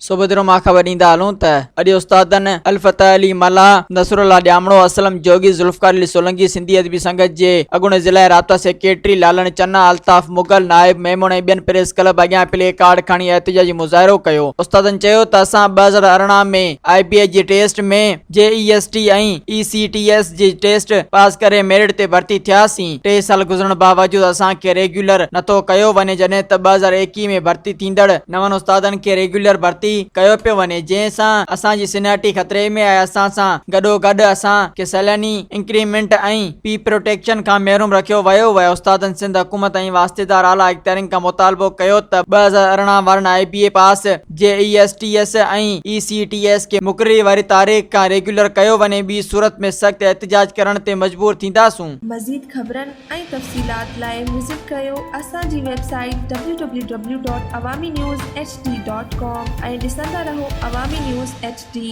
صوبيدرو مان خبر ڏيندا هلون ته اڄ استادن الفتح علي ملاح، نصرالله ڄامڙو، اسلم جوڳي، ذوالفقار علي سولنگي، سنڌي ادبي سنگت جي اڳوڻي ضلعي رابطا سيڪريٽري لالڻ چنا، الطاف مغل، نائب ميمڻ ۽ ٻين پريس ڪلب اڳيان پلي ڪارڊ کڻي احتجاجي مظاهرو ڪيو. استادن چيو ته اسان 2018 ۾ آء بي اي جي test ۾ J E S T ۽ E C T S جي ٽيسٽ پاس ڪري ميرٽ تي ڀرتي ٿياسين، ٽي سال گذرڻ باوجود اسان کي ريگيولر نٿو ڪيو وڃي جڏهن ته 2021 ۾ ڀرتي ٿيندڙ نون استادن کي ريگيولر ڀرتي ڪيو پيو وڃي جنهن سان اسان جي سينيارٽي خطري ۾ آهي اسان سان گڏوگڏ اسان کي سالياني انڪريمينٽ ۽ پي پروٽيڪشن کان محروم رکيو ويو آهي استادن سنڌ حڪومت ۽ واسطيدار اعليٰ اختيارين کان مطالبو ڪيو ته 2018 وارن آء بي اي پاس جي E S T S ۽ E C T S کي مقرري واري تاريخ کان ريگيولر ڪيو وڃي ٻي صورت ۾ سخت احتجاج ڪرڻ تي مجبور ٿينداسون. مزيد خبرن ۽ تفصيلات لاء وزٽ ڪريو اسان جي website W W W dot Awami news H D dot com ۽ ڏسندا رهو عوامي نيوز ايڇ ڊي.